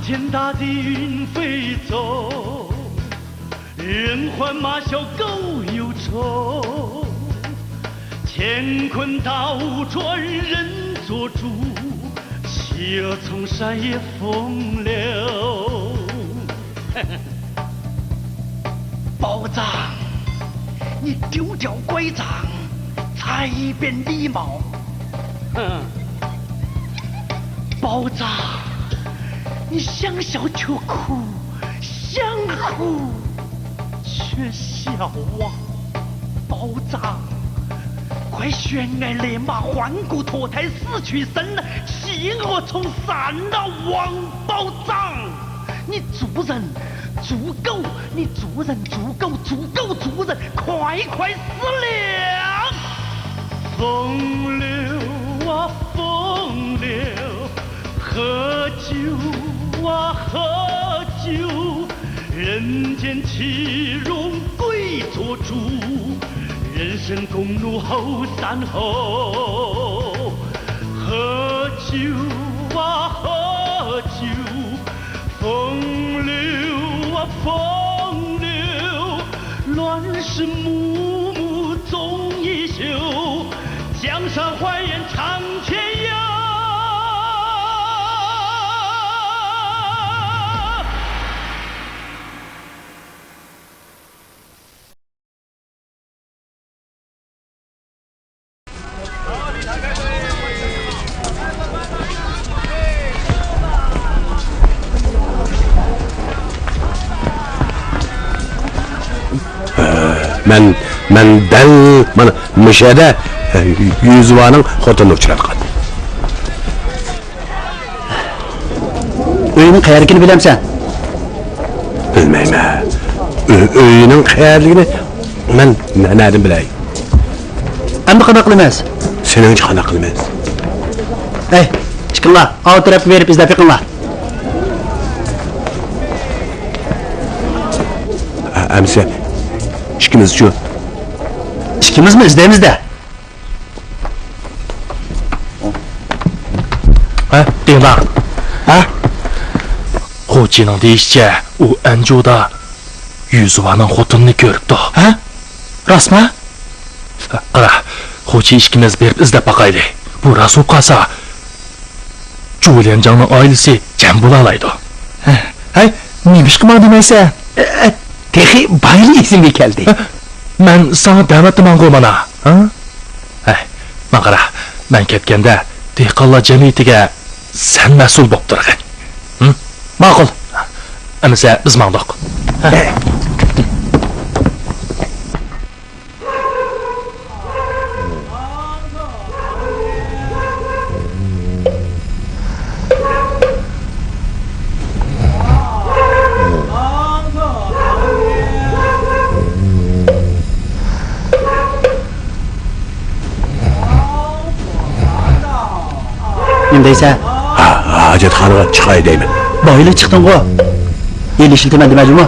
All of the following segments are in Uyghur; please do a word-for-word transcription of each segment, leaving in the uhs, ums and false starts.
天大地云飞走，人欢马啸狗忧愁。乾坤倒转人做主，企鹅冲山也风流。包拯，你丢掉拐杖，踩一遍礼貌。哼。 包拯，你想笑却哭，想哭却笑啊！包拯，快悬崖勒马，换骨脱胎死去神，企鹅冲山啊！王包拯，你猪人，猪狗，你猪人，猪狗，猪狗，猪人，快快死了！ 风流啊，风流，喝酒啊，喝酒，人间岂容鬼做主，人生共怒后山后。喝酒啊，喝酒， 风流啊，风流，乱世幕幕终已休，江山换人唱天涯。مەن، مەن دەل مانا مۇشۇ يەردە يۈزۈۋانىڭ خوتۇنىنى ئۇچراتقان. ئۆينىڭ قەيەرلىكىنى بىلەمسەن؟ بىلمەيمەن. ئۆ-، ئۆينىڭ قەيەرلىكىنى مەن نە-، نەدىن بىلەي؟ ئەمدى قانداق قىلىمىز؟ سېنىڭچە قانداق قىلىمىز؟ ھەي، چىقىڭلار، ئاۋۇ تەرەپكە بېرىپ ئىزدەپ بېقىڭلار. ئە-، ئەمىسە، ئىككىمىزچۇ؟ ئىككىمىزمۇ ئىزدەيمىز-دە. ھە، دىڭداڭ. ھە؟ خوجىنىڭ دېيىشىچە، ئۇ ئەنجۇدا يۈزۈۋانىڭ خوتۇنىنى كۆرۈپتۇ. ھە؟ راستمۇ؟ قارا، خوجا ئىككىمىز بېرىپ ئىزدەپ باقايلى. بۇ راست بولۇپ قالسا، جۇليەنجاڭنىڭ ئائىلىسى جەم بولالايدۇ. ھەي، نېمىشقا ماڭا دېمەيسەن؟ ئە، تېخى بايىلا ئېسىمگە كەلدى. ھە؟ مەن ساڭا دەۋەتتىمەنغۇ مانا. ھە؟ ھەي، ماڭا قارا، مەن كەتكەندە دېھقانلار جەمئىيىتىگە سەن مەسئۇل بوپ تۇرغىن. ھە؟ ماقۇل. ئەمىسە بىز ماڭدۇق. ھە. نېمە دەيسەن؟ ھا، ھاجەتخانىغا چىقاي دەيمەن. بايىلا چىقتىڭغۇ. ھېلى ئىشلىتىمەن دېمە جۇمۇ.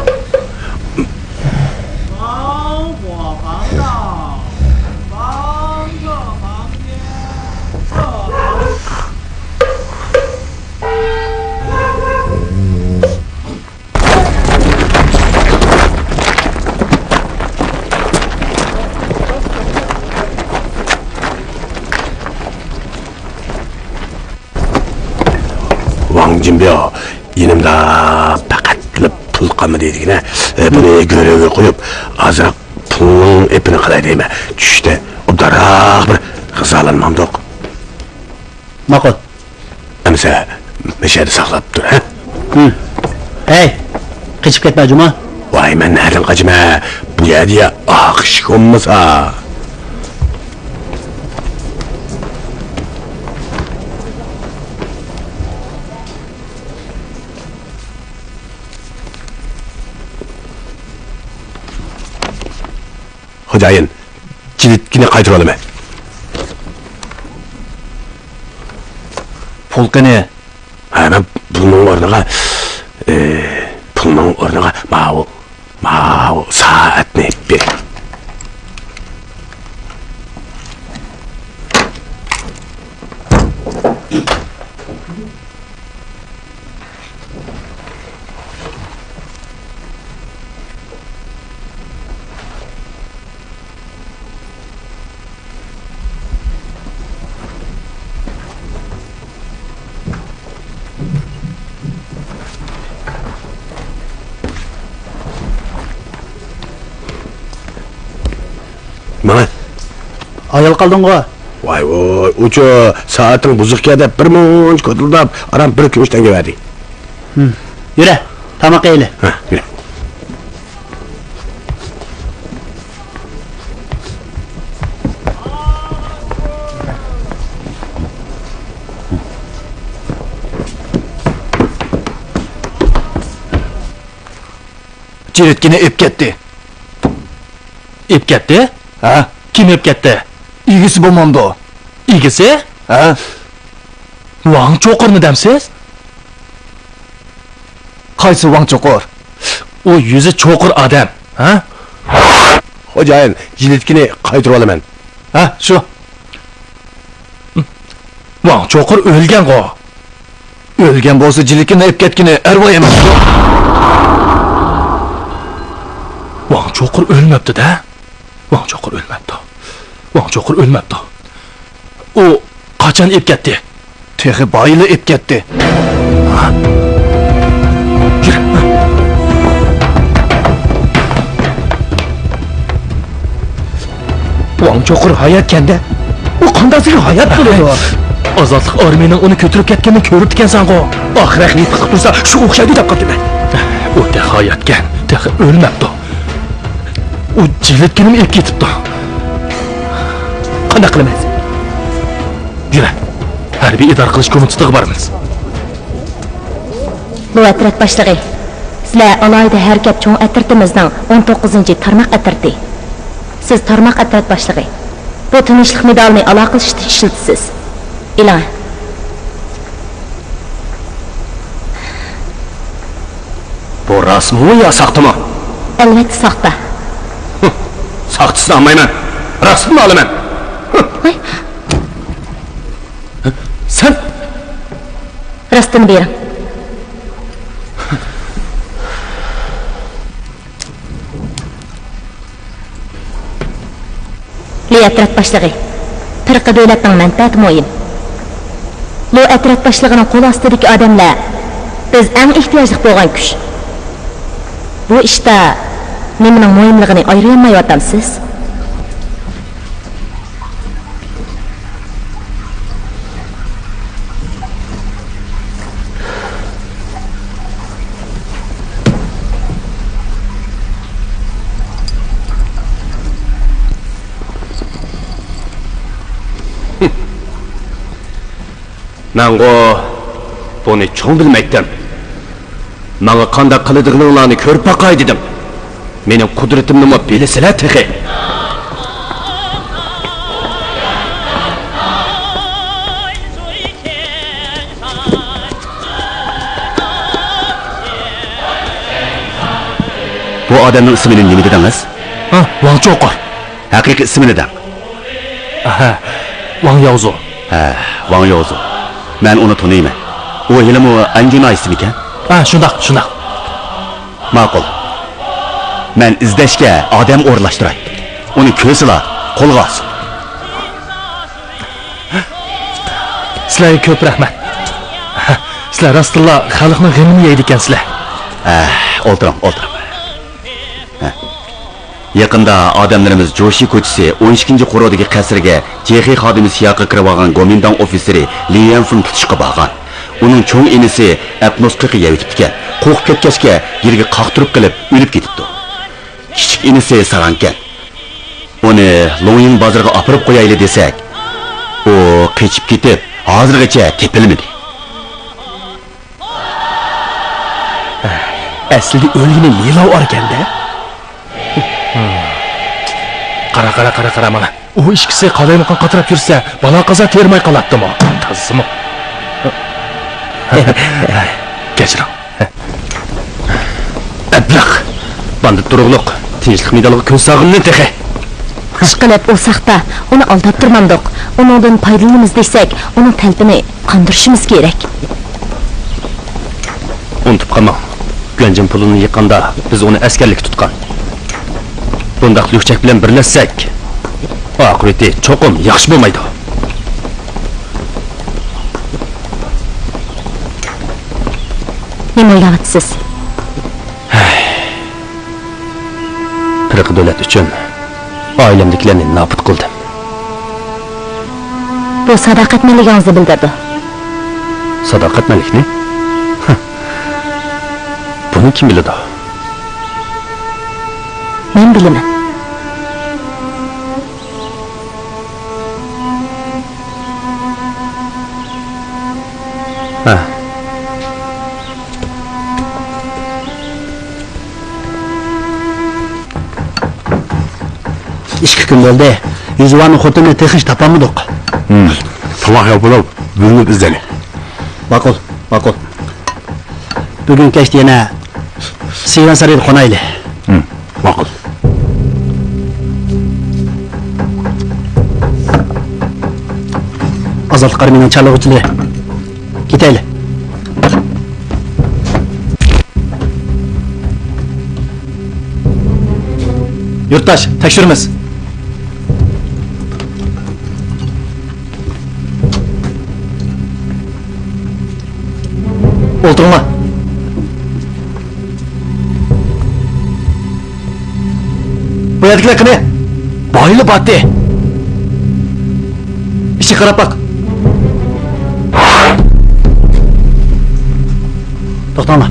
ۋاڭ جىنبياۋ، يېنىمدا پەقەتلا پۇل قالمىدى دېگىنە، بۇنى گۆرۈگە قويۇپ، ئازراق پۇلنىڭ ئېپىنى قىلاي دەيمەن. چۈشتە ئوبدانراق بىر غىزالانمامدۇق. ماقۇل. ئەمىسە، مەشەدە ساقلاپ تۇر، ھە؟ ھە. ھەي، قېچىپ كەتمە جۇما. ۋاي، مەن نەدىن قاچىمەن؟ بۇ يەردە يا ئاق ئىشىك بولمىسا. خوجايىن، جىلىتكىنى قايتۇرۇۋالىمەن. پۇل قېنى؟ ھە، مەن پۇلنىڭ ئورنىغا، ئى، پۇلنىڭ ئورنىغا ماۋۇ، ماۋۇ سائەتنى بېرەي. ئايال قالدىڭغۇ؟ ۋاي ۋوي، ئۇچۇ سائىتىڭ بۇزۇقكەن دەپ بىر مۇنچە كوتۇلداپ، ئاران بىر كۈمۈش تەڭگە بەردى. ھىم. يۈرە، تاماق يەيلى. ھە، يۈرە. جىلىتكىنى ئېپ كەتتى. ئېپ كەتتى؟ ھە. كىم ئېپ كەتتى؟ ئىگىسى بولمامدۇ؟ ئىگىسى؟ ھە. ۋاڭ چوقۇرنى دەمسىز؟ قايسى ۋاڭ چوقۇر؟ ئۇ يۈزى چوقۇر ئادەم، ھە؟ خوجايىن، جىلىتكىنى قايتۇرۇۋالىمەن. ھە، شۇ. ۋاڭ چوقۇر ئۆلگەنغۇ. ئۆلگەن بولسا، جىلىتكىنى ئېپ كەتكىنى ئەرۋاھ ئەمەسقۇ. ۋاڭ چوقۇر ئۆلمەپتۇ-دە. ۋاڭ چوقۇر ئۆلمەپتۇ. ۋاڭ چوقۇر ئۆلمەپتۇ. ئۇ قاچان ئېپ كەتتى؟ تېخى بايىلا ئېپ كەتتى. ھە؟ يۈر. ۋاڭ چوقۇر ھاياتكەندە، ئۇ قانداقسىگە ھايات بولىدۇ؟ ئازادلىق ئارمىيىنىڭ ئۇنى كۆتۈرۈپ كەتكىنىنى كۆرۈپتىكەنسەنغۇ؟ ئاخىرەك نېمە قىلىپ تۇرسا، شۇ ئوخشايدۇ دەپ قاپتىمەن. ئۇ تېخى ھاياتكەن، تېخى ئۆلمەپتۇ. ئۇ جىلىتكىنىمۇ ئېپ كېتىپتۇ. قانداق قىلىمىز؟ يۈرە، ھەربىي ئىدارە قىلىش كومىتېتىغا بارىمىز. بۇ ئەترەت باشلىقى، سىلەر ئالاھىدە ھەرىكەت چوڭ ئەترىتىمىزنىڭ ئون توققۇزىنچى تارماق ئەترىتى. سىز تارماق ئەترەت باشلىقى. بۇ تىنچلىق مېدالىنى ئالاقىلىشىشتا ئىشلىتىسىز. ئېلىڭە. بۇ راستمۇ يا ساختىمۇ؟ ئەلۋەتتە ساختا. ھىم، ساختىسىنى ئالمايمەن. راستىنى ئالىمەن. ھىم. ۋاي. سەن؟ راستىنى بېرىڭ. لى ئەترەت باشلىقى، پىرقە دۆلەتنىڭ مەنپەئەتى مۇھىم. لو ئەترەت باشلىقىنىڭ قول ئاستىدىكى ئادەملەر بىز ئەڭ ئېھتىياجلىق بولغان كۈچ. بۇ ئىشتا نېمىنىڭ مۇھىملىقىنى ئايرىيالمايۋاتامسىز؟ مەنغۇ بۇنى چوڭ بىلمەيتتىم. ماڭا قانداق قىلىدىغىنىڭلارنى كۆرۈپ باقاي دېدىم. مېنىڭ قۇدرىتىمنىمۇ بىلىسىلەر تېخى. بۇ ئادەمنىڭ ئىسمىنى نېمە دېدىڭىز؟ ھا، ۋاڭ چوقۇر. ھەقىقىي ئىسمىنى دەڭ. ئەھە، ۋاڭ ياۋزۇ. ھە، ۋاڭ ياۋزۇ. مەن ئۇنى تونۇيمەن. ئۇ ھېلىمۇ ئەنجۈ ناھىيەسىمىكەن؟ ھە، شۇنداق، شۇنداق. ماقۇل. مەن ئىزدەشكە ئادەم ئورۇنلاشتۇراي. ئۇنى كۆرسىلا، قولغا ئالسۇن. سىلەرگە كۆپ رەھمەت. سىلەر راستتىنلا خەلقنىڭ غېمىنى يەيدىكەنسىلەر. ھە، ئولتۇرۇڭ، ئولتۇرۇڭ. ھە. يېقىندا ئادەملىرىمىز جوشى كوچىسى ئون ئىككىنچى قورۇدىكى قەسىرگە جېخې خادىمى سىياققا كىرىۋالغان گومىنداڭ ئوفىتسېرى لى يەنفېننى تۇتۇشقا بارغان. ئۇنىڭ چوڭ ئىنىسى ئەپنوس قېقى يەۋېتىپتىكەن. قورقۇپ كەتكەچكە، يېرگە قاقتۇرۇپ قېلىپ ئۆلۈپ كېتىپتۇ. كىچىك ئىنىسى ساراڭكەن. ئۇنى لوڭيىڭ بازىرىغا ئاپىرىپ قويايلى دېسەك، ئۇ قېچىپ كېتىپ، ھازىرغىچە تېپىلمىدى. ئەسلىدە ئۆلگىنى لىلاۋ ئاركەندە. قارا، قارا، قارا، قارا مانا. ئۇ ئىككىسى قالايمىقان قاتراپ يۈرسە، بالا-قازا تېرىماي قالاتتىمۇ؟ تازىسىمۇ. كەچۈرۈڭ. ئەبلەخ! باندىت تۇرۇقلۇق، تىنچلىق مېدالىغا كۆز سالغىنىنى تېخى! ئىشقىلىپ ئۇ ساختا، ئۇنى ئالداپ تۇرمامدۇق. ئۇنىڭدىن پايدىلىنىمىز دېسەك، ئۇنىڭ تەلىپىنى قاندۇرۇشىمىز كېرەك. ئۇنتۇپ قالماڭ، گۈەنجىن پۇلىنى يىغقاندا بىز ئۇنى ئەسكەرلىككە تۇتقان. بۇنداق لۈكچەك بىلەن بىرلەشسەك، ئاقىۋىتى چوقۇم ياخشى بولمايدۇ. نېمە ئويلاۋاتىسىز؟ پىرقە دۆلەت ئۈچۈن ئائىلەمدىكىلەرنى نابۇت قىلدىم. بۇ ساداقەتمەنلىكىڭىزنى بىلدۈرىدۇ. ساداقەتمەنلىكنى؟ ھە. بۇنى كىم بىلىدۇ؟ مەن بىلىمەن. ھە. ئىككى كۈن بولدى. يۈزۋاننىڭ خوتۇنىنى تېخىچە تاپالمىدۇق. ھىم. تاۋاق ياپىلاپ، بۆلۈنۈپ ئىزدەيلى. ماقۇل، ماقۇل. بۈگۈن كەچتە يەنە سىيۋەن سارىيىدا قونايلى. ھىم، ماقۇل. ئازادلىق ئارمىيىنىڭ چارلىغۇچىلىرى. كېتەيلى. يۇرتداش، تەكشۈرىمىز. ئولتۇرۇڭلار. بۇ يەردىكىلەر قېنى؟ بايىلا باتتى. ئىشىككە قاراپ باق. توختاڭلار.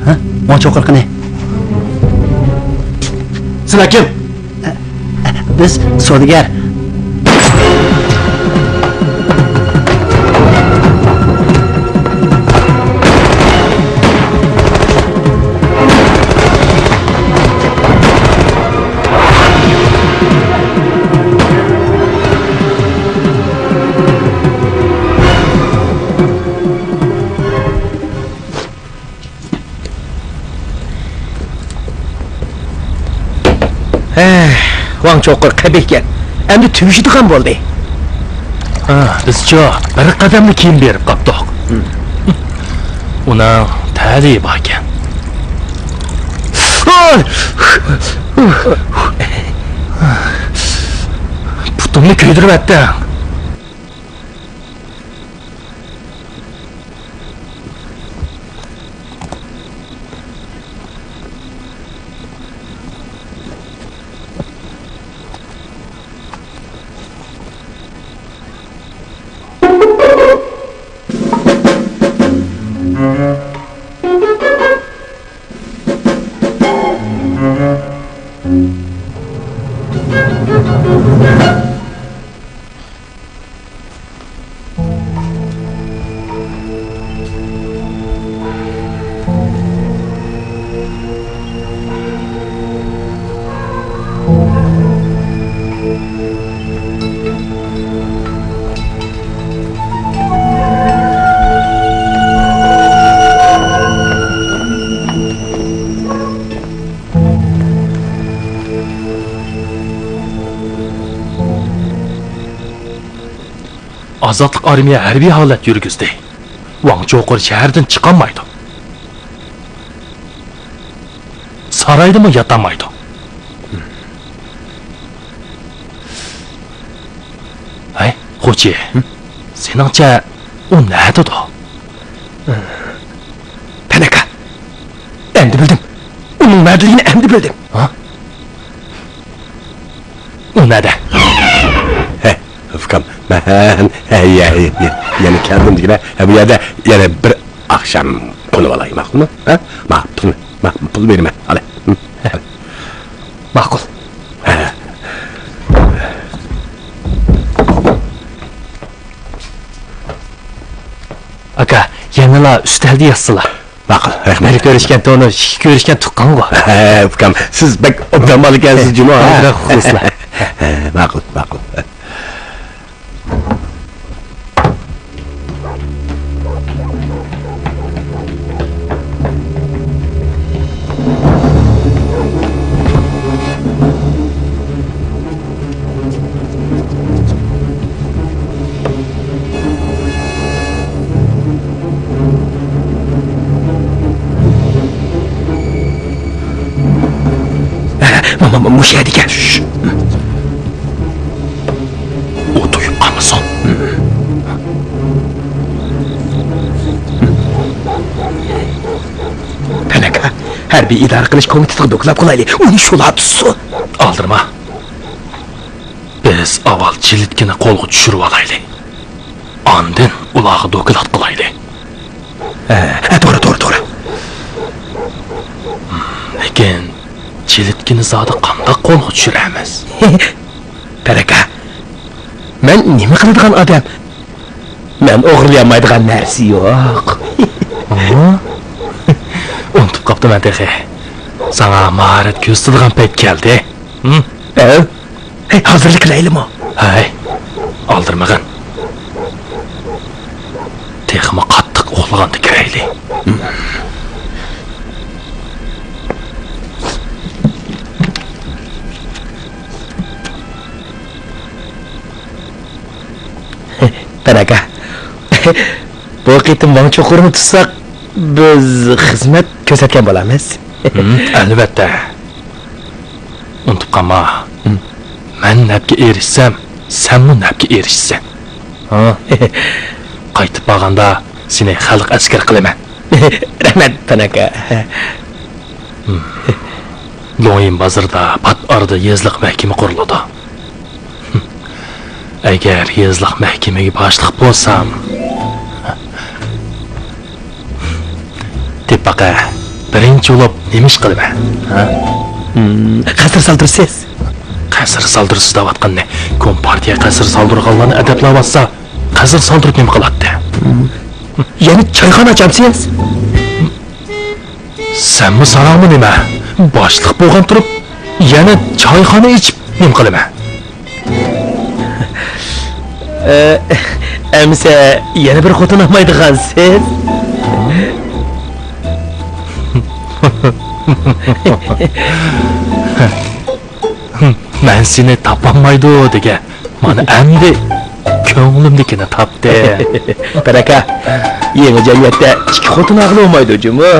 ھە؟ ۋاڭ چوقۇر قېنى؟ سىلەر كىم؟ بىز سودىگەر. ھەي، ۋاڭ چوقۇر قەبىھكەن. ئەمدى تۈگىشىدىغان بولدى. ھا، بىزچۇ بىر قەدەملا كېيىن بېرىپ قاپتۇق. ئۇنىڭ تەلىيى باركەن. پۇتۇمنى كۆيدۈرۈۋەتتىڭ. ئازادلىق ئارمىيە ھەربىي ھالەت يۈرگۈزدى. ۋاڭ چوقۇر شەھەردىن چىقالمايدۇ. سارايدىمۇ ياتالمايدۇ. ھەي، خوچى، ھە؟ سېنىڭچە ئۇ نەدىدۇ؟ تەنەكە، ئەمدى بىلدىم. ئۇنىڭ نەدىلىكىنى ئەمدى بىلدىم. ھە؟ ئۇ نەدە؟ ھە، ئۇكام، مەن، ھە، يە، يە، يەنە كەلدىم دېگىنە، ھە، بۇ يەردە يەنە بىر ئاخشام قونۇۋالاي، ماقۇلمۇ؟ ھە؟ ما، پۇلنى، ما، پۇل بېرىمەن، ئالە. ھە. ماقۇل. ھە. ئاكا، يەنىلا ئۈستەلدە ياتسىلا. ماقۇل، رەھمەت. بىر كۆرۈشكەن تونۇش، ئىككى كۆرۈشكەن تۇغقانغۇ. ھە، ئۇكام، سىز بەك ئوبدان بالا ئىكەنسىز جۇمۇ، ھە؟ بەك خۇلاسلا. ھە، ماقۇل، ماقۇل. ماما، مۇشۇ يەردىكەن. ئۇ تويۇپ قالمىسۇن. تەنەكە، ھەربىي ئىدارە قىلىش كومىتېتىغا دوكلات قىلايلى. ئۇنى شۇلار تۇتسۇن. ئالدىرىما. بىر بىز ئاۋۋال چېلىتكىنى قولغا چۈشۈرۈۋالايلى. ئاندىن ئۇلارغا دوكلات قىلايلى. ھە، ھە، توغرا، توغرا، توغرا. لېكىن چېلىتكىنى زادى قانداق قولغا چۈشۈرەرمىز؟ پەرەكە، مەن نېمە قىلىدىغان ئادەم؟ مەن ئوغرىلىيالمايدىغان نەرسە يوق. ئۇنتۇپ قاپتىمەن تېخى. ساڭا ماھارەت كۆرسىتىدىغان پەيت كەلدى. ھە؟ ھەي، ھازىرلا كىرەيلىمۇ؟ ھەي، ئالدىرىمىغىن. تېخىمۇ قاتتىق ئۇخلىغاندا كىرەيلى. پەرەكە، بۇ قېتىم ۋاڭ چوقۇرنى تۇتساق، بىز خىزمەت كۆرسەتكەن بولارمىز. ھىم، ئەلۋەتتە. ئۇنتۇپ قالما. ھىم. مەن نەپكە ئېرىشسەم، سەنمۇ نەپكە ئېرىشىسەن. ھا؟ قايتىپ بارغاندا سېنى خەلق ئەسكەر قىلىمەن. رەھمەت، پەرەكە. لوڭيىن بازىرىدا پات ئارىدا يېزىلىق مەھكىمە قۇرۇلىدۇ. ئەگەر يېزىلىق مەھكىمىگە باشلىق بولسام، تېپىپ باقە، بىرىنچى بولۇپ نېمە ئىش قىلىمەن؟ ھە؟ ھىم، قەسىر سالدۇرىسىز. قەسىر سالدۇرىسىز دەۋاتقىنىنى، كومپارتىيە قەسىر سالدۇرغانلارنى ئەدەپلەۋاتسا، قەسىر سالدۇرۇپ نېمە قىلاتتى؟ يەنە چايخانا ئاچامسىز؟ سەنمۇ ساراڭمۇ نېمە؟ باشلىق بولغان تۇرۇپ، يەنە چايخانا ئېچىپ نېمە قىلىمەن؟ ئە، ئەمىسە يەنە بىر خوتۇن ئالمايدىغانسىز؟ مەن سېنى تاپالمايدۇ دېگەن. مانا ئەمدى كۆڭلۈمدىكىنى تاپتى. پەرەكە، يېڭى جەمئىيەتتە ئىككى خوتۇن ئالغىلى بولمايدۇ جۇمۇ.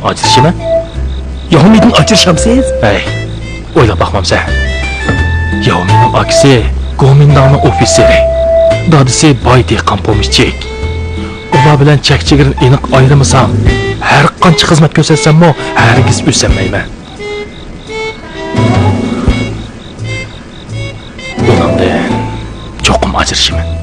ئاجرىشىمەن؟ ياۋمىدىن ئاجرىشامسىز؟ ھەي، ئويلاپ باقمامسەن؟ ياۋمىنىڭ ئاكىسى گومىنداڭنىڭ ئوفىتسېرى، دادىسى باي دېھقان پومېشچىك. ئۇلار بىلەن چەك-چېگرىنى ئېنىق ئايرىمىسام، ھەر قانچە خىزمەت كۆرسەتسەممۇ ھەرگىز ئۆسەلمەيمەن. ئۇنىڭدىن چوقۇم ئاجرىشىمەن.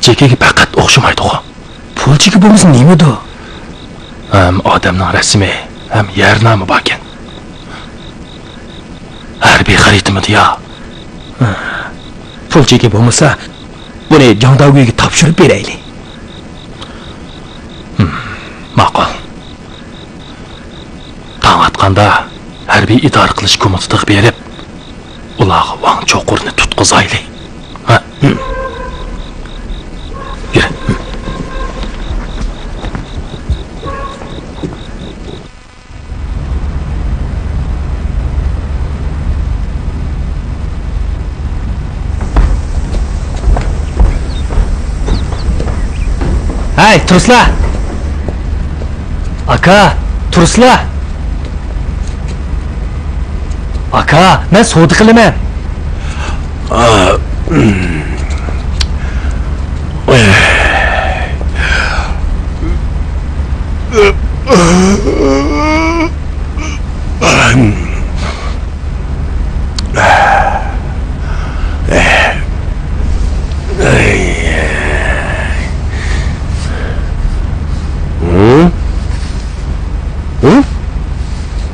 چېكىگە پەقەت ئوخشىمايدىغۇ. پۇل چېكى بولمىسا نېمىدۇ؟ ھەم ئادەمنىڭ رەسىمى، ھەم يەر نامى باركەن. ھەربىي خەرىتىمىدۇ يا؟ پۇل چېكى بولمىسا، بۇنى جاڭداۋيۈگە تاپشۇرۇپ بېرەيلى. ماقۇل. تاڭ ئاتقاندا ھەربىي ئىدارە قىلىش كومىتېتىغا بېرىپ، ئۇلارغا ۋاڭ چوقۇرنى تۇتقۇزايلى. ھە؟ يۈرە. ھەي، تۇرسىلا! ئاكا، تۇرسىلا! ئاكا، مەن سودا قىلىمەن.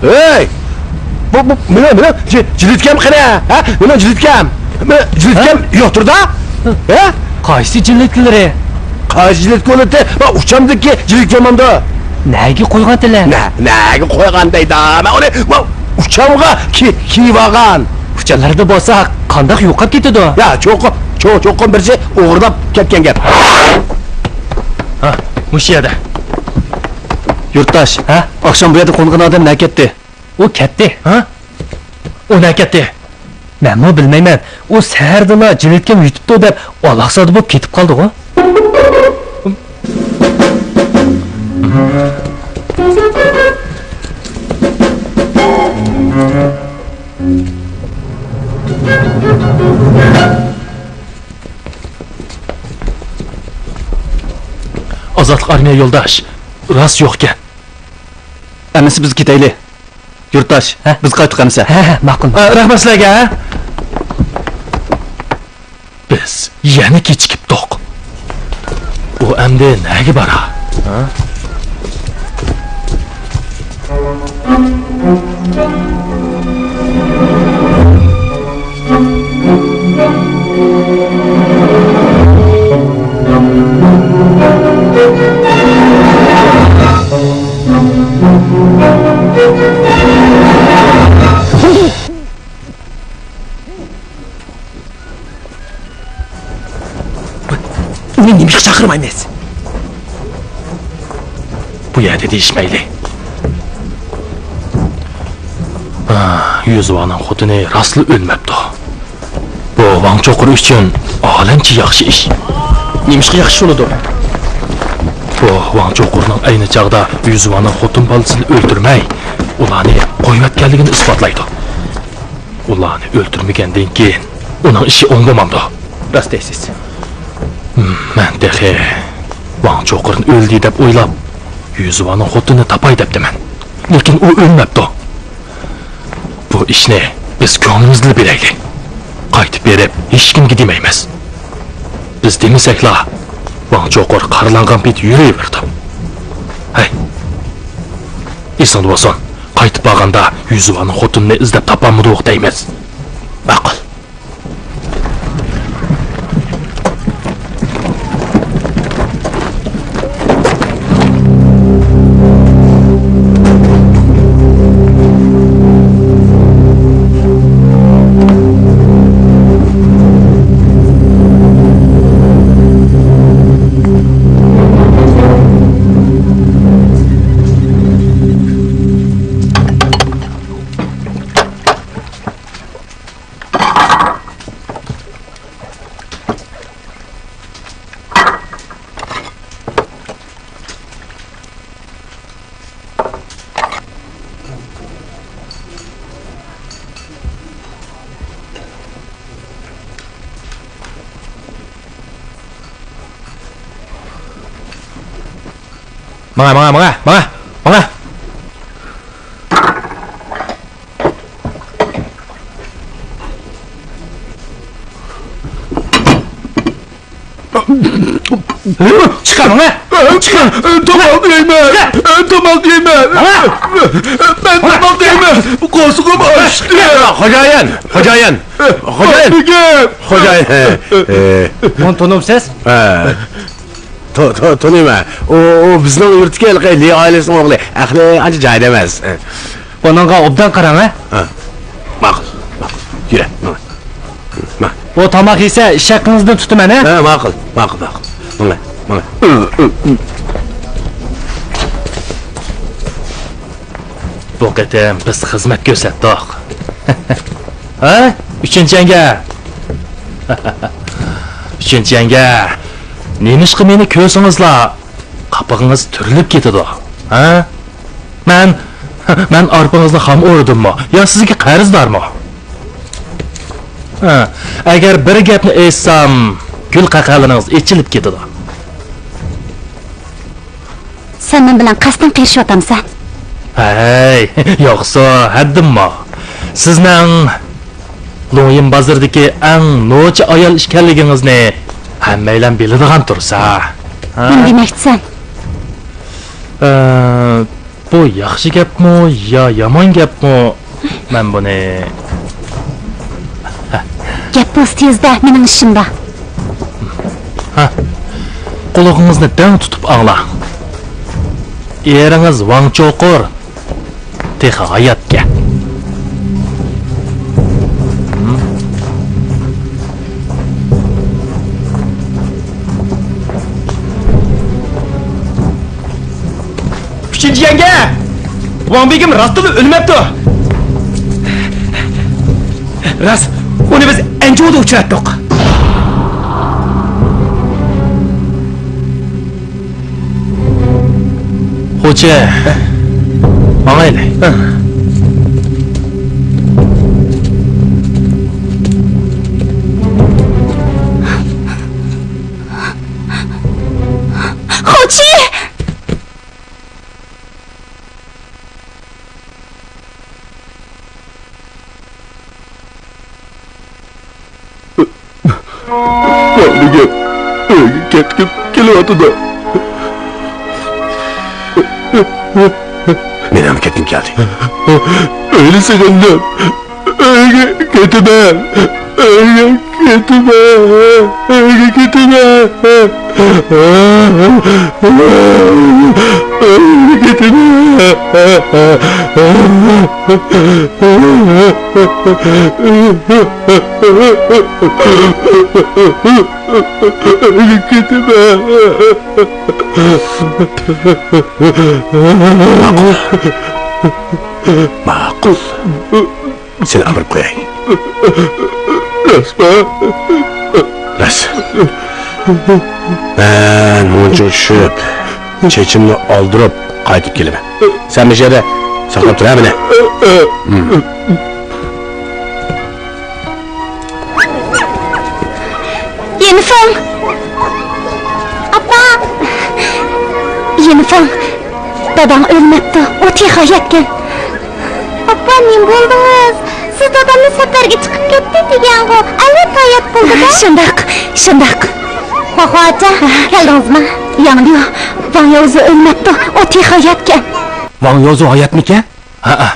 ھەي! بۇ، بۇ، مېنىڭ، مېنىڭ جى-، جىلىتكام قېنى؟ ھە؟ مېنىڭ جىلىتكام. مېنىڭ جىلىتكام يوقتۇر-دا؟ ھە؟ قايسى جىلىتكىلىرى؟ قايسى جىلىتكا بولىدۇ؟ ما ئۇچامدىكى جىلىتكام ئەمدى. نەگە قويغانتىلە؟ نە-، نەگە قويغان دەيدۇ؟ مەن ئۇنى، ما ئۇچامغا كى-، كىيىۋالغان. ئۇچالاردا بولسا قانداق يوقاپ كېتىدۇ؟ يا، چوقۇم، چو-، چوقۇم بىرسى ئوغرىلاپ كەتكەن گەپ. ھا، مۇشۇ يەردە. يۇرتداش، ھە؟ ئاخشام بۇ يەردە قونغان ئادەم نە كەتتى؟ ئۇ كەتتى. ھا؟ ئۇ نە كەتتى؟ مەنمۇ بىلمەيمەن. ئۇ سەھەردىلا جىلىتكام يۈتۈپتۇ دەپ، ئالاقسادا بولۇپ كېتىپ قالدىغۇ. ئازادلىق ئارمىيە يولداش، راست يوقكەن. ئەمىسە بىز كېتەيلى. يۇرتداش، ھە؟ بىز قايتتۇق ئەمىسە. ھە، ھە، ماقۇل. ئە، رەھمەت سىلەرگە، ھە؟ بىز يەنە كېچىكىپتۇق. ئۇ ئەمدى نەگە بارا؟ ھە؟ ئۇنى نېمىشقا چاقىرمايمىز؟ بۇ يەردە دېيىشمەيلى. ئاھ، يۈزۋانىڭ خوتۇنى راستلا ئۆلمەپتۇ. بۇ ۋاڭ چوقۇر ئۈچۈن ئالەمچە ياخشى ئىش. نېمىشقا ياخشى بولىدۇ؟ بۇ ۋاڭ چوقۇرنىڭ ئەينى چاغدا يۈزۋانىڭ خوتۇن بالىسىنى ئۆلتۈرمەي، ئۇلارنى قويۇۋەتكەنلىكىنى ئىسپاتلايدۇ. ئۇلارنى ئۆلتۈرمىگەندىن كېيىن ئۇنىڭ ئىشى ئوڭ بولمامدۇ؟ راست دەيسىز. مەن تېخى ۋاڭ چوقۇرنى ئۆلدى دەپ ئويلاپ، يۈزۋانىڭ خوتۇنىنى تاپاي دەپتىمەن. لېكىن ئۇ ئۆلمەپتۇ. بۇ ئىشنى بىز كۆڭلىمىزدىلا بىلەيلى. قايتىپ بېرىپ ھېچكىمگە دېمەيمىز. بىز دېمىسەكلا، ۋاڭ چوقۇر قارىلانغان پېتى يۈرۈۋېرىدۇ. ھەي، ئېسىڭدە بولسۇن، قايتىپ بارغاندا يۈزۋانىڭ خوتۇنىنى ئىزدەپ تاپالمىدۇق دەيمىز. ماقۇل. ماڭە، ماڭە، ماڭە، ماڭە، ماڭە. چىقىڭ، ھە؟ چىقىڭ! تاماق يەيمەن! تاماق يەيمەن! ماڭا! مەن تاماق يەيمەن! قورسىقىم ئاچتى! خوجايىن! خوجايىن! خوجايىن! خوجايىن! ئۇنى تونۇمسىز؟ ھە. تو-، تو-، تونۇيمەن. ئۇ، ئۇ بىزنىڭ يۇرتتىكى ھېلىقى لى ئائىلىسىنىڭ ئوغلى. ئەقلى ئانچە جايىدا ئەمەس. بۇنىڭغا ئوبدان قاراڭ، ھە؟ ھە. ماقۇل، ماقۇل. يۈرە، ماڭا. ماڭا. ئۇ تاماق يېسە، ئىش ھەققىڭىزدىن تۇتىمەن، ھە؟ ھە، ماقۇل، ماقۇل، ماقۇل. ماڭا، ماڭا. بۇ قېتىم بىز خىزمەت كۆرسەتتۇق. ھە؟ ئۈچىنچى يەڭگە! ئۈچىنچى يەڭگە! نېمىشقا مېنى كۆرسىڭىزلا، قاپىقىڭىز تۈرۈلۈپ كېتىدۇ؟ ھە؟ مەن، مەن ئارپىڭىزنى خام ئورىدىممۇ يا سىزگە قەرزدارمۇ؟ ھە، ئەگەر بىر گەپنى ئېيتسام، گۈل قەقەلىرىڭىز ئېچىلىپ كېتىدۇ. سەن مەن بىلەن قەستەن قېرىشىۋاتامسەن؟ ھەي، يوقسۇ، ھەددىممۇ. سىزنىڭ لۇڭيىن بازىرىدىكى ئەڭ نوچى ئايال ئىكەنلىكىڭىزنى ھەممەيلەن بىلىدىغان تۇرسا. ھە؟ نېمە دېمەكچىسەن؟ ئە، بۇ ياخشى گەپمۇ يا يامان گەپمۇ؟ مەن بۇنى، گەپ بولسا تېزدە، مېنىڭ ئىشىم بار. ھە، قۇلىقىڭىزنى دەڭ تۇتۇپ ئاڭلاڭ. ئېرىڭىز ۋاڭ چوقۇر تېخى ھاياتكەن. ئۈچىنچى يەڭگە! ۋاڭ بېگىم راستتىنلا ئۆلمەپتۇ! راست، ئۇنى بىز ئەنجۇدا ئۇچراتتۇق. خوچە، ماڭايلى. خوچى! بولمىدىكەن. ئۆيگە كەتكۈم كېلىۋاتىدۇ. مېنىڭمۇ كەتكۈم كەلدى. ئۆينى سېغىندىم. ئۆيگە كېتىمەن. ئۆيگە كېتىمەن. ئۆيگە كېتىمەن. ئۆيگە كېتىمەن. ئۆيگە كېتىمەن. ماقۇل. ماقۇل. سېنى ئاپىرىپ قوياي. راستمۇ؟ راست. مەن مۇنچىغا چۈشۈپ، چېچىمنى ئالدۇرۇپ قايتىپ كېلىمەن. سەن مۇشۇ يەردە ساقلاپ تۇر، ھە، مېنى. يىنفېڭ! ئاپا! يىنفېڭ! داداڭ ئۆلمەپتۇ، ئۇ تېخى ھاياتكەن. ئاپا، نېمە بولدىڭىز؟ سىز دادامنى سەپەرگە چىقىپ كەتتى دېگەنغۇ؟ ئەلۋەتتە ھايات بولدى-دە. شۇنداق، شۇنداق. خۇاخۇا ئاچا، كەلدىڭىزمۇ؟ ياڭليۇ، ۋاڭ ياۋزۇ ئۆلمەپتۇ، ئۇ تېخى ھاياتكەن. ۋاڭ ياۋزۇ ھاياتمىكەن؟ ھەئە.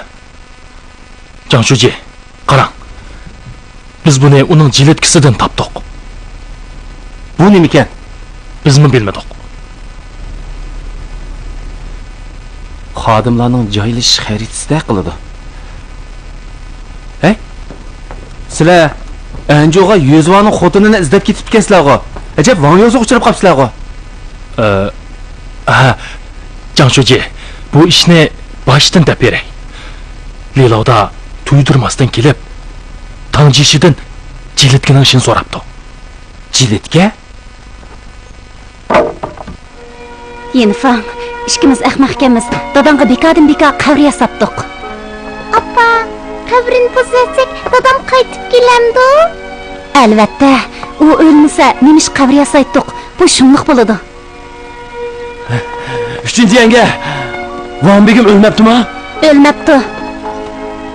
جاڭ شۇجى، قاراڭ. بىز بۇنى ئۇنىڭ جىلىتكىسىدىن تاپتۇق. بۇ نېمىكەن؟ بىزمۇ بىلمىدۇق. خادىملارنىڭ جايلىشىش خەرىتىسىدەك قىلىدۇ. ھەي، سىلەر ئەنجۇغا يۈزۋانىڭ خوتۇنىنى ئىزدەپ كېتىپتىكەنسىلەرغۇ؟ ئەجەب، ۋاڭ يوزىغا ئۇچراپ قاپسىلەرغۇ؟ ئە، ھە، جاڭ شۇجى، بۇ ئىشنى باشتىن دەپ بېرەي. لىلاۋدا تۇيدۇرماستىن كېلىپ، تاڭ جىشىدىن جىلىتكىنىڭ ئىشىنى سوراپتۇ. جىلىتكە؟ يىنفاڭ، ئىككىمىز ئەخمەقكەنمىز، داداڭغا بىكاردىن بىكار قەبرە ياساپتۇق. ئاپا، قەبرىنى بۇزۇۋەتسەك، دادام قايتىپ كېلەمدۇ؟ ئەلۋەتتە، ئۇ ئۆلمىسە، نېمىشقا قەبرە ياسايتتۇق؟ بۇ شۇملۇق بولىدۇ. ئۈچىنچى يەڭگە، ۋاڭ بېگىم ئۆلمەپتىما؟ ئۆلمەپتۇ.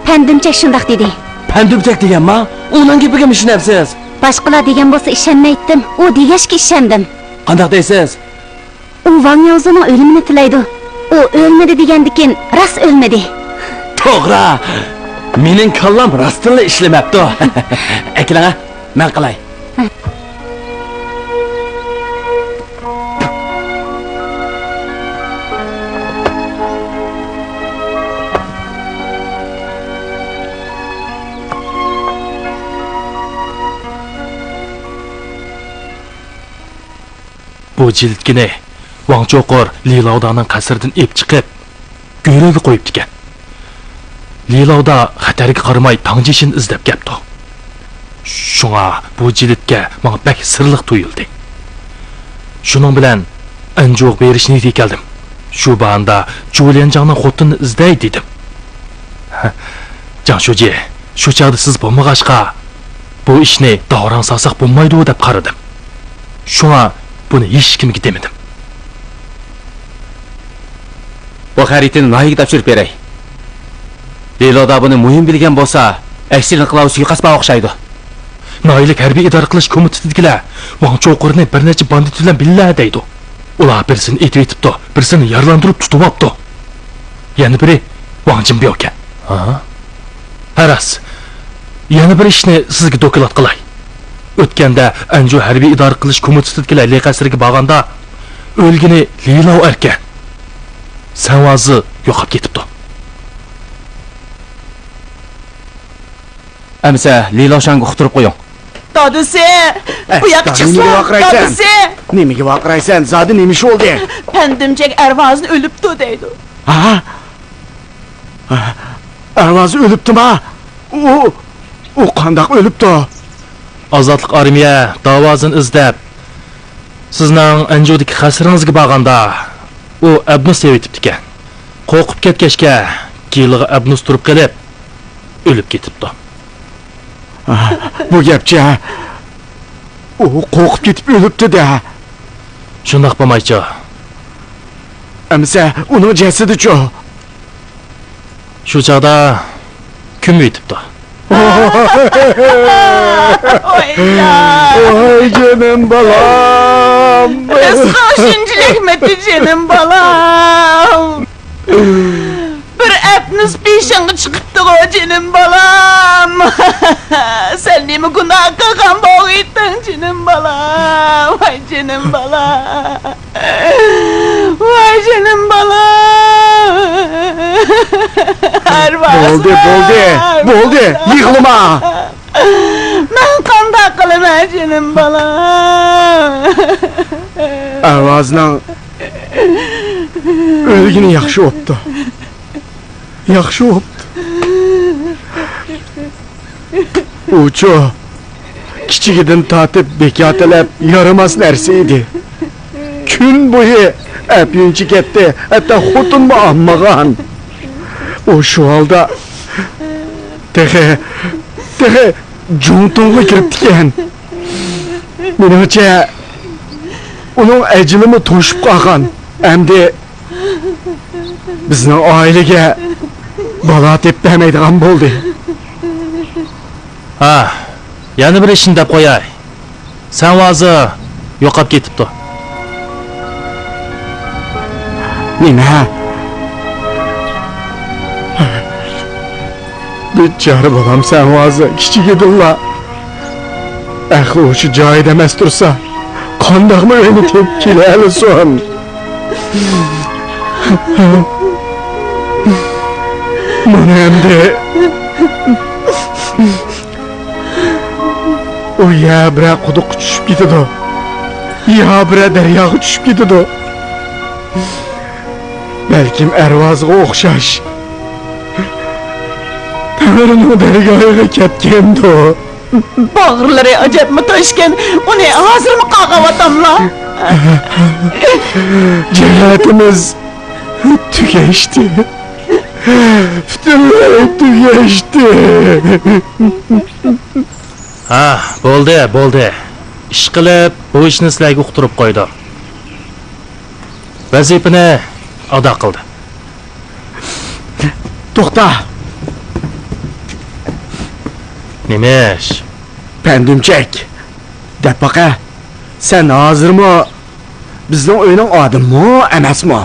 پەندۈمچەك شۇنداق دېدى. پەندۈمچەك دېگەنما؟ ئۇنىڭ گېپىگىمۇ ئىشىنەمسىز؟ باشقىلار دېگەن بولسا ئىشەنمەيتتىم، ئۇ دېگەچكە ئىشەندىم. قانداق دەيسىز؟ ئۇ ۋاڭ ياۋزۇنىڭ ئۆلۈمىنى تىلەيدۇ. ئۇ ئۆلمىدى دېگەندىكىن، راست ئۆلمىدى. توغرا. مېنىڭ كاللام راستتىنلا ئىشلىمەپتۇ. ئەكېلىڭە، مەن قىلاي. بۇ جىلىتكىنى ۋاڭ چوقۇر لىلاۋدانىڭ قەسرىدىن ئېلىپ چىقىپ، گۆرۈگە قويۇپتىكەن. لىلاۋدا خەتەرگە قارىماي تاڭجىشىنى ئىزدەپ كەپتۇ. شۇڭا بۇ جىلىتكە ماڭا بەك سىرلىق تۇيۇلدى. شۇنىڭ بىلەن ئەنجۇغا بېرىشنى دېيىپ كەلدىم. شۇ باھانىدا جۇليەنجاڭنىڭ خوتۇنىنى ئىزدەي دېدىم. جاڭ شۇجى، شۇ چاغدا سىز بولمىغاچقا، بۇ ئىشنى داۋراڭ سالساق بولمايدۇ دەپ قارىدىم. شۇڭا بۇنى ھېچكىمگە دېمىدىم. بۇ خەرىتىنى ناھىيەگە تاپشۇرۇپ بېرەي. لىلودا بۇنى مۇھىم بىلگەن بولسا، ئەكسىدىن قىلاۋۇ سۇيىقەست بار ئوخشايدۇ. ناھىيەلىك ھەربىي ئىدارە قىلىش كومىتېتىدىكىلەر ۋاڭ چوقۇرنى بىر نەچچە باندىت بىلەن بىللە دەيدۇ. ئۇلار بىرسىنى ئېتىۋېتىپتۇ، بىرسىنى يارىلاندۇرۇپ تۇتۇۋاپتۇ. يەنە بىرى ۋاڭ جىنبياۋكەن. ھە؟ ھە، راست. يەنە بىر ئىشنى سىزگە دوكلات قىلاي. ئۆتكەندە ئەنجۇ ھەربىي ئىدارە قىلىش كومىتېتىدىكىلەر لېي قەسرىگە بارغاندا، ئۆلگىنى لىلاۋ ئەركەن. سەنۋازى يوقاپ كېتىپتۇ. ئەمىسە لىلاۋشانغا ئۇقتۇرۇپ قويۇڭ. دادىسى، بۇ ياققا چىقسا، دادىسى. نېمىگە ۋارقىرايسەن؟ زادى نېمە ئىش بولدى؟ پەندىمچەك ئەرۋازىنى ئۆلۈپتۇ دەيدۇ. ھا؟ ئەرۋازى ئۆلۈپتىما؟ ئۇ، ئۇ قانداق ئۆلۈپتۇ؟ ئازادلىق ئارمىيە داۋازىنى ئىزدەپ، سىزنىڭ ئەنجۇدىكى قەسرىڭىزگە بارغاندا، ئۇ ئەبنۇس يەۋېتىپتىكەن. قورقۇپ كەتكەچكە، كېيىنلىغا ئەبنۇس تۇرۇپ قېلىپ، ئۆلۈپ كېتىپتۇ. بۇ گەپچە؟ ئۇ قورقۇپ كېتىپ ئۆلۈپتۇ-دە. شۇنداق بولمايچۇ؟ ئەمىسە ئۇنىڭ جەسىتىچۇ؟ شۇ چاغدا كۆمۈۋېتىپتۇ. ۋاي جېنىم بالام. رىزقىڭ شۇنچىلىكمىدى جېنىم بالام؟ بىر ئەپنىس بېشىڭغا چىقىپتىغۇ جېنىم بالام. سەن نېمە گۇناھ قىلغان بولغىيتىڭ جېنىم بالام؟ ۋاي جېنىم بالام. ۋاي جېنىم بالام. بولدى، بولدى، بولدى، يىغلىما. مەن قانداق قىلىمەن جېنىم بالام؟ ئەۋازنىڭ ئۆلگىنى ياخشى بوپتۇ. ياخشى بوپتۇ. ئۇچۇ كىچىكىدىن تارتىپ بىكار تىلەپ يارىماس نەرسە ئىدى. كۈن بويى ئەپيۈنچى كەتتى، ھەتتا خوتۇنمۇ ئالمىغان. ئۇ شۇ ھالدا تېخى، تېخى جۇڭتۇڭغا كىرىپتىكەن. مېنىڭچە، ئۇنىڭ ئەجىلىمۇ توشۇپ قالغان. ئەمدى بىزنىڭ ئائىلىگە بالا تېپىپ بەرمەيدىغان بولدى. ھا، يەنە بىر ئىشنى دەپ قوياي. سەنۋازى يوقاپ كېتىپتۇ. نېمە؟ بىچارە بالام سەنۋازى كىچىكىدىنلا ئەقلى ھوشى جايىدا ئەمەس تۇرسا، قانداقمۇ ئۆينى تېپىپ كېلەلىسۇن؟ مانا ئەمدى ئۇ يا بىرەر قۇدۇققا چۈشۈپ كېتىدۇ، يا بىرەر دەرياغا چۈشۈپ كېتىدۇ. بەلكىم ئەرۋازغا ئوخشاش تەڭرىنىڭ دەرگاھىغا كەتكەندۇ. باغرىلىرى ئەجەبمۇ توشكەن، ئۇنى ھازىرمۇ قاغاۋاتاملا. جەھەتىمىز تۈگەشتى. پۈتۈنلەي تۈگەشتى. ھا، بولدى، بولدى. ئىشقىلىپ، بۇ ئىشنى سىلەرگە ئۇقتۇرۇپ قويدۇم. ۋەزىپىنى ئادا قىلدى. توختا! نېمە ئىش؟ پەندۈمچەك، دەپ باقە، سەن ھازىرمۇ بىزنىڭ ئۆينىڭ ئادىمىمۇ ئەمەسمۇ؟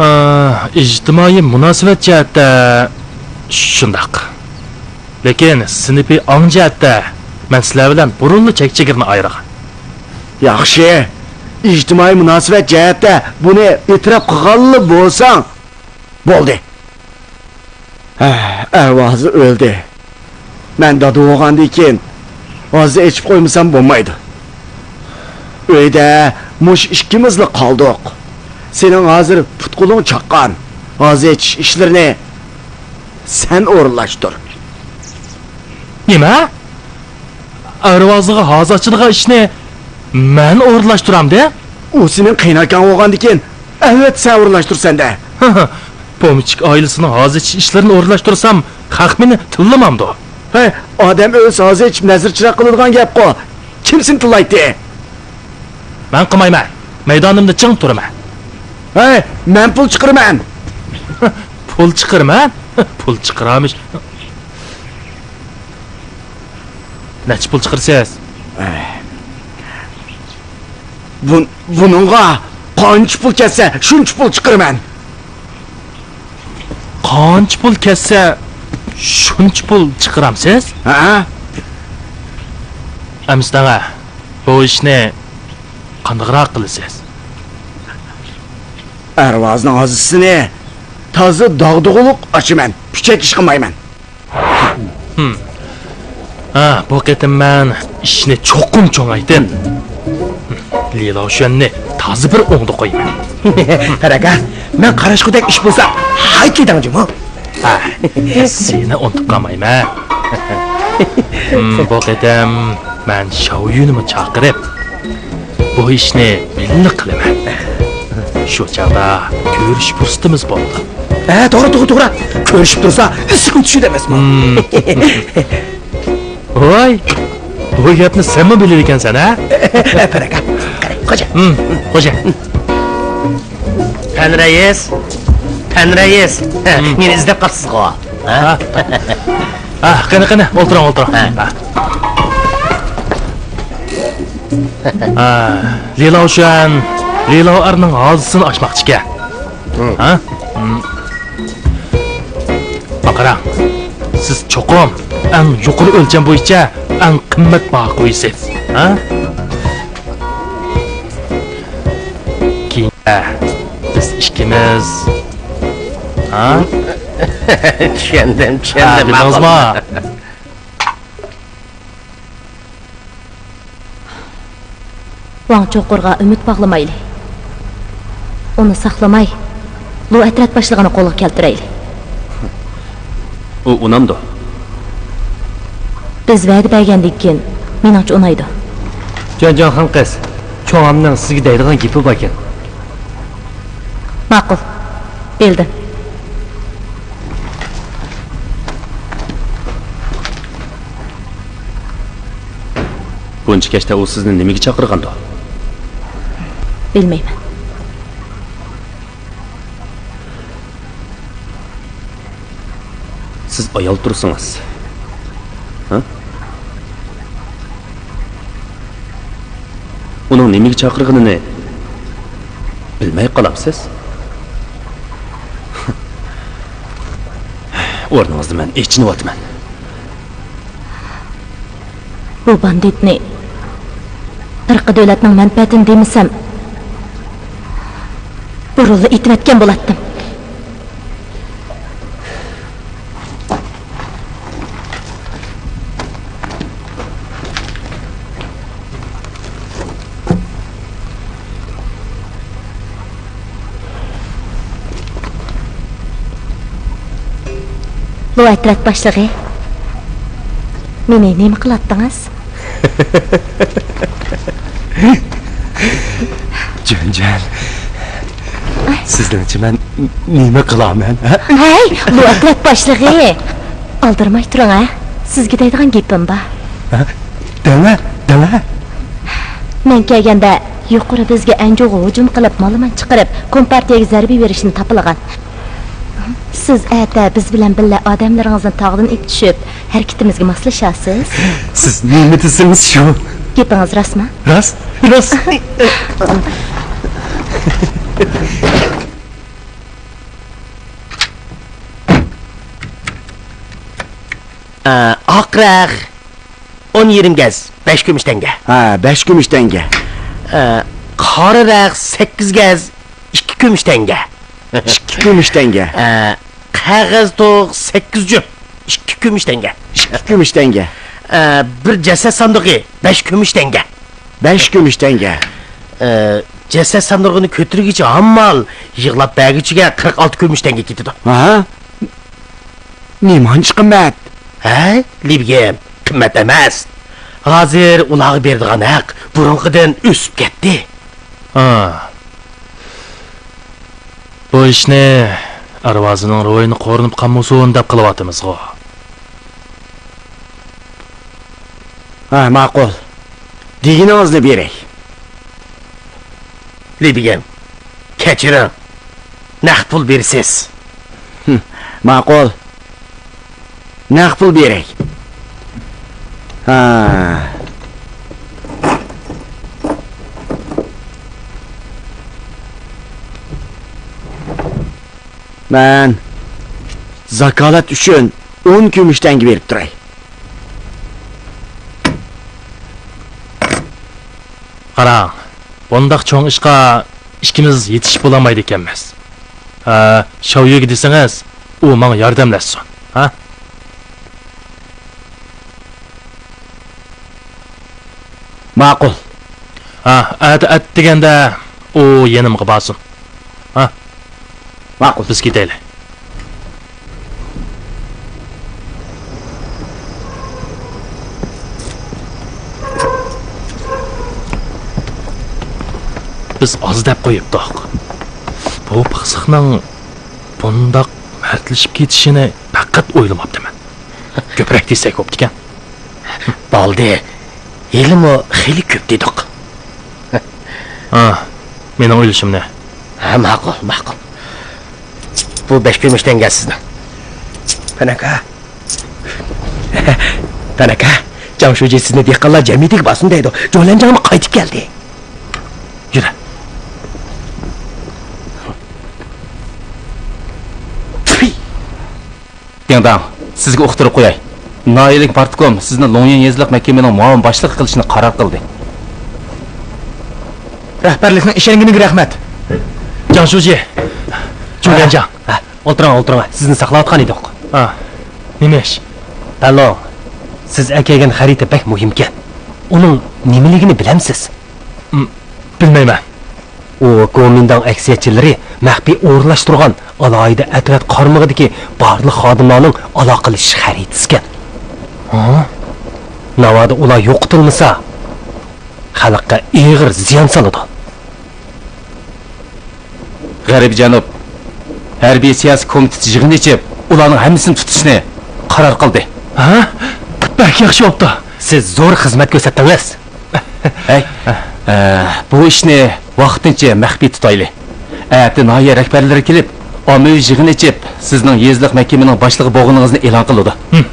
ئا، ئىجتىمائىي مۇناسىۋەت جەھەتتە شۇنداق. لېكىن سىنىپىي ئاڭ جەھەتتە مەن سىلەر بىلەن بۇرۇنلا چەك-چېگرىنى ئايرىغان. ياخشى، ئىجتىمائىي مۇناسىۋەت جەھەتتە بۇنى ئېتىراپ قىلغانلا بولساڭ بولدى. ھە، ئەرۋازى ئۆلدى. مەن دادا بولغاندىن كېيىن ھازا ئېچىپ قويمىسام بولمايدۇ. ئۆيدە مۇشۇ ئىككىمىزلا قالدۇق. سېنىڭ ھازىر پۇت-قولۇڭ چاققان. ھازا ئېچىش ئىشلىرىنى سەن ئورۇنلاشتۇر. نېمە؟ ئەرۋازىغا ھازا ئاچىدىغان ئىشنى مەن ئورۇنلاشتۇرامدە؟ ئۇ سېنىڭ قېيىنئاكاڭ بولغاندىكىن، ئەلۋەتتە سەن ئورۇنلاشتۇرىسەن-دە. پومېشچىك ئائىلىسىنىڭ ھازا ئېچىش ئىشلىرىنى ئورۇنلاشتۇرسام، خەق مېنى تىللىمامدۇ؟ ھەي، ئادەم ئۆز ھازا ئېچىپ نەزىر چىراغ قىلىدىغان گەپقۇ. كىم سېنى تىللايتتى؟ مەن قىلمايمەن. مەيدانىمدا چىڭ تۇرىمەن. ھەي، مەن پۇل چىقىرىمەن. پۇل چىقىرىمەن؟ پۇل چىقىرامىش. نەچچە پۇل چىقىرىسىز؟ بۇ، بۇنىڭغا قانچە پۇل كەتسە، شۇنچە پۇل چىقىرىمەن. قانچە پۇل كەتسە، شۇنچە پۇل چىقىرامسىز؟ ھە؟ ئەمىسە دەڭە، بۇ ئىشنى قانداقراق قىلىسىز؟ ئەرۋازنىڭ ھازىسىنى تازا داغدۇغىلىق ئاچىمەن، پىچەك ئىش قىلمايمەن. ھىم. ھا، بۇ قېتىم مەن ئىشنى چوقۇم چوڭايتىپ، لىلاۋشۈەننى تازا بىر ئوڭدا قويىمەن. قاراكا، مەن قاراشقۇدەك ئىش بولسا، ھايكى دەڭ جۇمۇ. ھا، سېنى ئۇنتۇپ قالمايمەن. ھىم، بۇ قېتىم مەن شاۋيۈنىمۇ چاقىرىپ، بۇ ئىشنى بىللە قىلىمەن. شۇ چاغدا كۆرۈشۈش پۇرسىتىمىز بولىدۇ. ھە، توغرا، توغرا، توغرا. كۆرۈشۈپ تۇرسا، ئىسسىق ئۆتۈشىدۇ ئەمەسمۇ؟ ھىم. ۋاي، بۇ گەپنى سەنمۇ بىلىدىكەنسەن، ھە؟ پەرەكە، قارا، خوجا. ھىم، خوجا. پەن رەئىس، پەن رەئىس. ھىم. مېنى ئىزدەپ قاپسىزغۇ؟ ھە؟ ھا، قېنى، قېنى، ئولتۇرۇڭ، ئولتۇرۇڭ. ھە. ھا. ھا، لىلاۋشۈەن لىلاۋئەرنىڭ ھازىسىنى ئاچماقچىكەن. ھىم. ھا؟ ھىم. قاراڭ، سىز چوقۇم ئەڭ يۇقىرى ئۆلچەم بويىچە ئەڭ قىممەت باھا قويىسىز. ھا؟ كېيىن بىز ئىككىمىز. ھا؟ چۈشەندىم، ھا، چۈشەندىم، بىلدىڭىزمۇ؟ ماقۇل. ۋاڭ چوقۇرغا ئۈمىد باغلىمايلى. ئۇنى ساقلىماي، لۇ ئەترەت باشلىقىنى قولغا كەلتۈرەيلى. ئۇ ئۇنامدۇ؟ بىز ۋەدە بەرگەندىن كېيىن، مېنىڭچە ئۇنايدۇ. جۈەنجاڭخان قىز، چوڭامنىڭ سىزگە دەيدىغان گېپى باركەن. ماقۇل، بىلدىم. بۇنچە كەچتە ئۇ سىزنى نېمىگە چاقىرغاندۇ؟ بىلمەيمەن. سىز ئايال تۇرسىڭىز. ھە؟ ئۇنىڭ نېمىگە چاقىرغىنىنى بىلمەي قالامسىز؟ ئورنىڭىزدا مەن ئېچىنىۋاتىمەن. بۇ باندىتنى پىرقە دۆلەتنىڭ مەنپەئەتىنى دېمىسەم، بۇرۇنلا ئېتىۋەتكەن بولاتتىم. لۇ ئەترەت باشلىقى، مېنى نېمە قىلاتتىڭىز؟ جۈەنجۈەن، سىزنىڭچە مەن نېمە قىلامەن، ھە؟ ھەي، لۇ ئەترەت باشلىقى! ئالدىرىماي تۇرۇڭ، ھە؟ سىزگە دەيدىغان گېپىم بار. ھە؟ دەڭە، دەڭە! مەن كەلگەندە يۇقىرى بىزگە ئەنجۇغا ھۇجۇم قىلىپ، مالىمان چىقىرىپ، كومپارتىيەگە زەربە بېرىشنى تاپىلىغان. سىز ئەتە بىز بىلەن بىللە ئادەملىرىڭىزنى تاغدىن ئېلىپ چۈشۈپ، ھەرىكىتىمىزگە ماسلىشارسىز. سىز نېمە دېسىڭىز شۇ. گېپىڭىز راستمۇ؟ راست، راست. ئە، ئاق رەخ ئون يېرىم گەز، بەش كۈمۈش تەڭگە. ھە، بەش كۈمۈش تەڭگە. ئە، قارا رەخ سەككىز گەز، ئىككى كۈمۈش تەڭگە. ئىككى كۈمۈش تەڭگە. ئە، قەغەز توق سەككىز جۈپ، ئىككى كۈمۈش تەڭگە. ئىككى كۈمۈش تەڭگە. ئە، بىر جەسەت ساندۇقى، بەش كۈمۈش تەڭگە. بەش كۈمۈش تەڭگە. ئە، جەسەت ساندۇقىنى كۆتۈرگۈچى ھاممال يىغلاپ بەرگۈچىگە قىرىق ئالتە كۈمۈش تەڭگە كېتىدۇ. ھە؟ نېمانچە قىممەت؟ ھە، لىبىگىم، قىممەت ئەمەس. ھازىر ئۇلارغا بېرىدىغان ھەق بۇرۇنقىدىن ئۆسۈپ كەتتى. ھا. بۇ ئىشنى ئەرۋازىنىڭ روھىنى قورۇنۇپ قالمىسۇن دەپ قىلىۋاتىمىزغۇ. ھە، ماقۇل. دېگىنىڭىزنى بېرەي. لىبىگىم، كەچۈرۈڭ. نەق پۇل بېرىسىز. ھىم، ماقۇل. نەق پۇل بېرەي. ھا. مەن زاكالەت ئۈچۈن ئون كۈمۈش تەڭگە بېرىپ تۇراي. قاراڭ، بۇنداق چوڭ ئىشقا ئىككىمىز يېتىشىپ بولالمايدىكەنمىز. ھە، شاۋيۈگە دېسىڭىز، ئۇ ماڭا ياردەملەشسۇن. ھە؟ ماقۇل. ھە، ئەتە ئەتىگەندە ئۇ يېنىمغا بارسۇن. ھە؟ ماقۇل. بىز كېتەيلى. بىز ئاز دەپ قويۇپتۇق. بۇ پىخسىقنىڭ بۇنداق مەردلىشىپ كېتىشىنى پەقەت ئويلىماپتىمەن. كۆپرەك دېسەك بوپتىكەن. بالدى، ھېلىمۇ خېلى كۆپ دېدۇق. ھا، مېنىڭ ئۈلۈشۈمنى. ھە، ماقۇل، ماقۇل. بۇ بەش كۈمۈش تەڭگە سىزنىڭ. پەنەكە. پەنەكە، جاڭ شۇجى سىزنى دېھقانلار جەمئىيىتىگە بارسۇن دەيدۇ. جولەنجاڭمۇ قايتىپ كەلدى. يۈرە. تۈي. دىڭداڭ، سىزگە ئۇقتۇرۇپ قوياي. ناھىيەلىك پارتكوم سىزنى لوڭيىن يېزىلىق مەھكىمىنىڭ مۇئاۋىن باشلىقى قىلىشنى قارار قىلدى. رەھبەرلىكنىڭ ئىشەنگىنىگە رەھمەت. جاڭ شۇجى. جۇليەنجاڭ. ھە، ئولتۇرۇڭ، ئولتۇرۇڭ. سىزنى ساقلاۋاتقان ئىدۇق. ھا، نېمە ئىش؟ پەنلۇڭ، سىز ئەكەلگەن خەرىتە بەك مۇھىمكەن. ئۇنىڭ نېمىلىكىنى بىلەمسىز؟ م، بىلمەيمەن. ئۇ گومىنداڭ ئەكسىيەتچىلىرى مەخپىي ئورۇنلاشتۇرغان ئالاھىدە ئەترەت قارمىقىدىكى بارلىق خادىملارنىڭ ئالاقىلىشىش خەرىتىسىكەن. ھا؟ ناۋادا ئۇلار يوقىتىلمىسا، خەلققە ئېغىر زىيان سالىدۇ. غەربىي جەنۇب ھەربىي سىياسىي كومىتېتى يىغىن ئېچىپ، ئۇلارنىڭ ھەممىسىنى تۇتۇشنى قارار قىلدى. ھە؟ بەك ياخشى بوپتۇ. سىز زور خىزمەت كۆرسەتتىڭىز. ھەي، ئە، بۇ ئىشنى ۋاقتىنچە مەخپىي تۇتايلى. ئەتە ناھىيە رەھبەرلىرى كېلىپ، ئاممىۋى يىغىن ئېچىپ، سىزنىڭ يېزىلىق مەھكىمىنىڭ باشلىقى بولغىنىڭىزنى ئېلان قىلىدۇ. ھىم.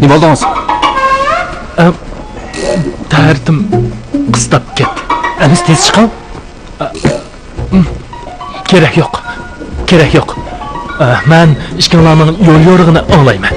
نېمە بولدىڭىز؟ ئە، تەرىتىم قىستاپ كەتتى. ئەمىسە تېز چىقىڭ. ئە، كېرەك يوق. كېرەك يوق. ئە، مەن ئىككىڭلارنىڭ يول يورۇقىنى ئاڭلايمەن.